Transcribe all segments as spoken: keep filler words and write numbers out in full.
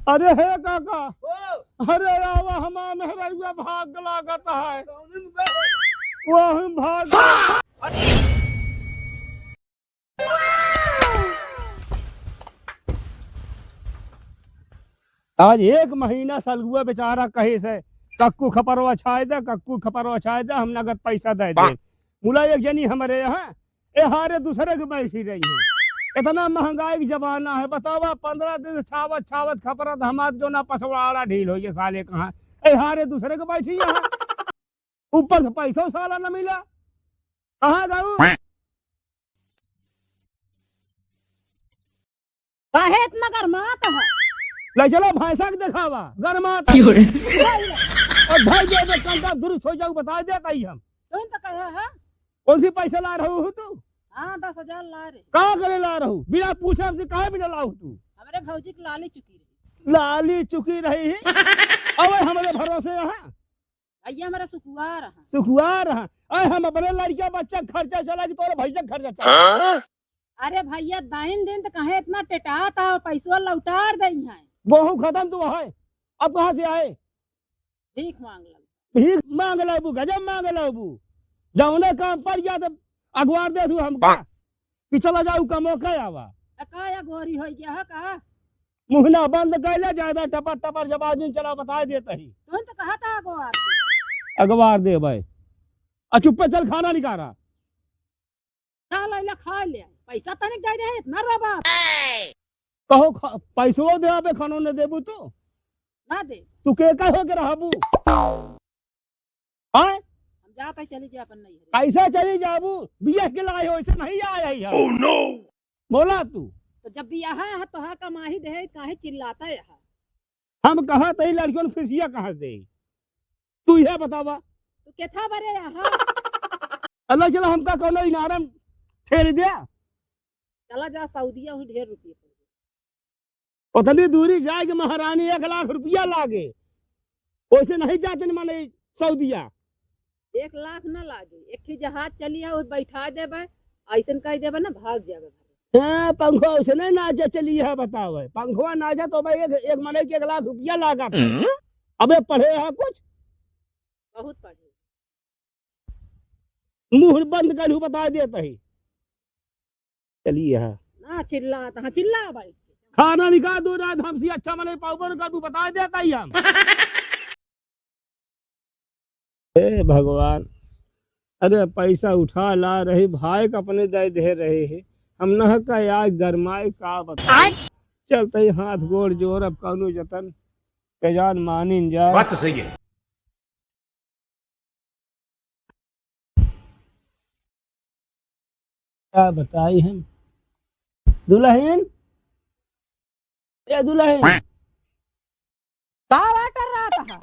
अरे हे काका, ओ। अरे आवा, हमार मेहररुआ भाग लागत है। कौन बे? वो हम भाग। आज एक महीना सलगुआ बेचारा कहे से, "कक्कू खपरवा छाय दे, कक्कू खपरवा छाय दे, हम नगद पैसा दे दे।" मुला एक जनी हमरे यहाँ, ए हारे दूसरे के बैठी रही है। इतना महंगाई के जमाना है, बतावा, पन्द्रह दिन से छावत, छावत खपरत हमार जो ना पसवाड़ा ढील हो ये साले कहाँ। ए हारे दूसरे के बैठी यहाँ। ऊपर से पैसा साला न मिला। कहाँ गऊ? काहे इतना गरमात है? ले चलो भैंसा के देखावा, गरमात है। क्यों रे? और भाई जो अबे कंटा दुरुस्त हो जाऊ, बता देता ही हम। तुम तो कहे है? कौन सी पैसा ला रहू हो तू? हाँ, दस हजार ला रहे। का करे ला रहू? बिना पूछे हमसे काहे बिना लाऊ तू? हमरे भौजी के लाली चुकी रही। लाली चुकी रही? अबे हमरे भरोसे यहाँ। भैया हमारा सुकुआर है। सुकुआर है। अरे हम अपने लड़किया बच्चा के खर्चा चला कि तोरे भैया के खर्चा चला? हाँ? अरे भैया, दाइन दिन तो कहे इतना टेटात है, पैसवा लौटार दई है। गोहूँ खत्म तो है, अब कहाँ से आए? भीख मांग लो। भीख मांग लेबू, गजब मांग लेबू। जौने काम पर जा तो अगवार दे तू हमका कि चला जाऊ कमो के आवा। त का अगवारी हो गया है का? मुहना बंद कर ले, ज्यादा टपर टपर जवाब जिन चला बता देत ही। तुम तो कहा था अगवार दे। अगवार दे भाई। आ चुप्पे चल खाना निकारा। खा ले, ले, खा ले। पैसा तनिक दे रहे, इतना रबा। कहो खा-, पैसो दे अबे, खानो न देबू तू? ना दे। तू के का हो के रहबू? हाँ? हम जात है, चली जा अपन नैहरे। कैसे चली जाबू? बियाह के लाए हो, ऐसे नहीं आए है हम। Oh no! बोला तू। तो जब बियाह है तो हाँ कमाही दे, काहे चिल्लाता है? हम कहा तही लड़कियों ने फिसिया कहाँ से दे? तू यह बतावा। तू केथा बरे यहाँ? अल्लाह चला हमका कौनो इनारम ठेल दे। चला जा सऊदिया, वहीं ढेर रुपये पड़ गए। उतनी दूरी जाए के महारानी एक लाख रुपया लागे, वैसे नहीं जाते न माने सऊदिया। एक लाख ना लागे, एक ही जहाज चली है, वो बैठा देबे, ऐसन कह देबे ना, भाग जाबे। हाँ, पंखवा वैसे नहीं नाचे चली है, बतावे। पंखवा नाचे तो भाई एक, एक मने के एक लाख रुपया लागत है। हम्म। अबे पढ़े है कुछ? बहुत पढ़े। मुंह बंद कर बता देता ही। चलिए, हाँ। ना चिल्ला, तो हाँ, चिल्ला भाई। खाना निकाल दो, रात हमसे अच्छा मने पाउबर कर, तू बता देता ही हम। हे भगवान, अरे पैसा उठा ला रही, भाई का अपने दे दे रहे हैं। हम नह का आज गरमाए का बताई। आय। चलते ही हाथ गोड़ जोर, अब कौनो जतन के जान मानिन जाए। बात तो सही है। का बताई हम? दुलहिन, ए दुलहिन। का बात कर रहा था?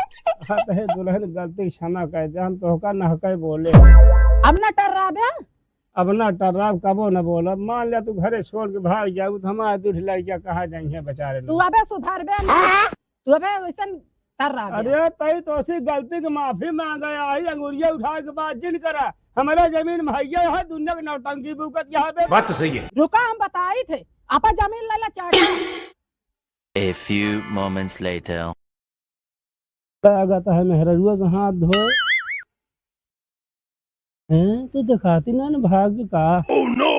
हाँ, तो हे दुलहिन, गलती क्षमा कर दे, हम तोहका नहके बोले। अब ना टर्राबे? अब ना टर्राब, कबो ना बोलब। मान ले तू घरे छोड़ के भाग जाऊ, तो हमारे दूठ लड़किया कहाँ जाइहैं बेचारे तू लोग? अबे सुधरबे ना। तू अबे वैसन कर रहा बे। अरे, तई तो ऐसी गलती की माफी मांगे आई, अंगुरिया उठाए के बात जिन करा। हमारा जमीन में है, यह दुनिया की नौटंकी बुकत यहाँ पे। बात तो सही है। रुका, हम बताई थे, आपा जमीन ले ला चाचा। A few moments later. लागत है मेहररुआ से हाथ धोए। हैं, तो दिखाती ना, ना भाग का। Oh no!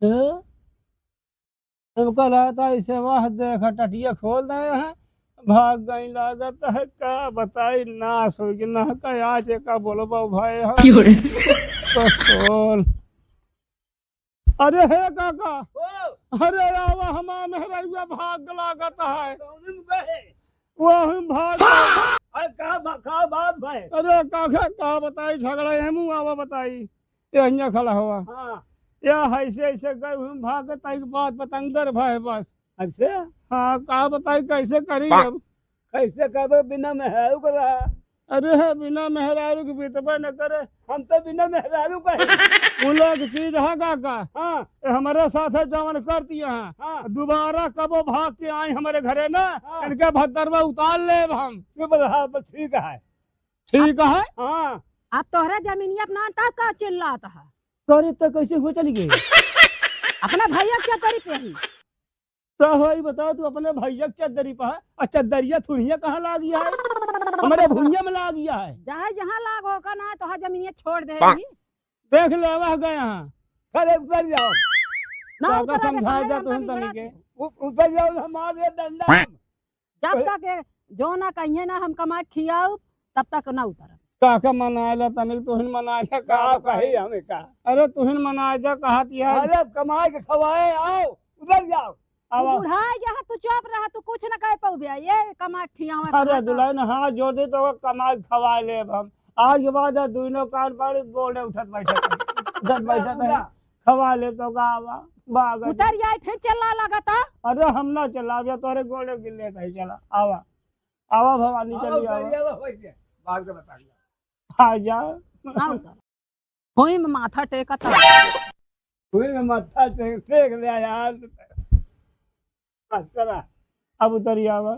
हैं? तब कल आता ऐसे वाह देखा टटिया खोल दे हैं, भाग गई लागत है, का बताई नाश हो गई ना का आज का बोलबो भाई हम। क्यों रे? तो खोल। अरे हे काका, ओ। अरे आवा, हमार मेहररुआ भाग लागत है। कौन बे? वो हम भाग। अरे का बा-, का बात भाई? अरे काका, का बताई, झगड़ा है, मुँह आवा बताई। ये हियाँ खड़ा हुआ। हाँ। या ऐसे, ऐसे गए, हम भाग ताई के बात पतंगर भाई बस। अच्छा? हाँ, का बताई, कैसे करी अब? कैसे करबे बिना मेहरारू के रहा? अरे, बिना मेहरारू के बीतबे न करे। हम तो बिना मेहरारू का ही। उ लोग चीज है काका। हाँ। ए, हमरे साथ है जवन कर दिया है। हाँ। दोबारा कबो भाग के आई हमरे घरे ना, हाँ। इनके भद्दरवा उतार लेब हम। चुप रहा, बस ठीक है। ठीक है? हाँ। अब तोहरा जमीनिया अपना तब का चिल्लात है? करे त कैसे हुआ चली गई? अपना भैया के चद्दरी पे ही। तो होई बताओ, तू अपने भैया के चद्दरी पे है, और चद्दरिया थुड़िया कहाँ लागी है? हमारे भुइया में लागी है। जहाँ जहाँ लाग हो का ना, तो हाँ जमीनिया छोड़ दे रही। देख ले, वह गए हैं। अरे उतर जाओ। ना तो का उतरा समझाए दे तुम तनी के? उ-, उतर जाओ, हमारे डंडा। जब तक ये जो ना कहिए ना हम कमा के खियाऊ, तब तक ना उतरब। काका मनाए ला तनिक, तुहिन मनाए ला, का का बताई? कही हमें का? अरे तुहिन मनाए जा, कहत यार। अरे कमाए के खवाए, आओ, उधर जाओ। आवा। बुढ़ाई गया है, तू चुप रहा, तू कुछ ना कह पाऊ भैया, ये कमा के खियावा, अरे कमा के। दुल्हन, हाथ जोड़ दे तो कमाए के खवाए लेब हम। आज के बाद दोनों कान पर गोड़े उठत बैठत है। उठत बैठत है। उठा। खवा ले तो का आवा, बाग उतर जाए, फिर चिल्ला लगता। अरे हम ना चिल्लाब, या तोरे गोड़े गिर लेता है, चला, आवा, आवा भवानी, आओ, चली आवा। चलिए, आवा, बैठ जा। बात तो बता दिया। आ जा। ना उतर। कोई में माथा टेकता। कोई में माथा टेक, टेक ले यार। बस चला, अब उतरी आवा।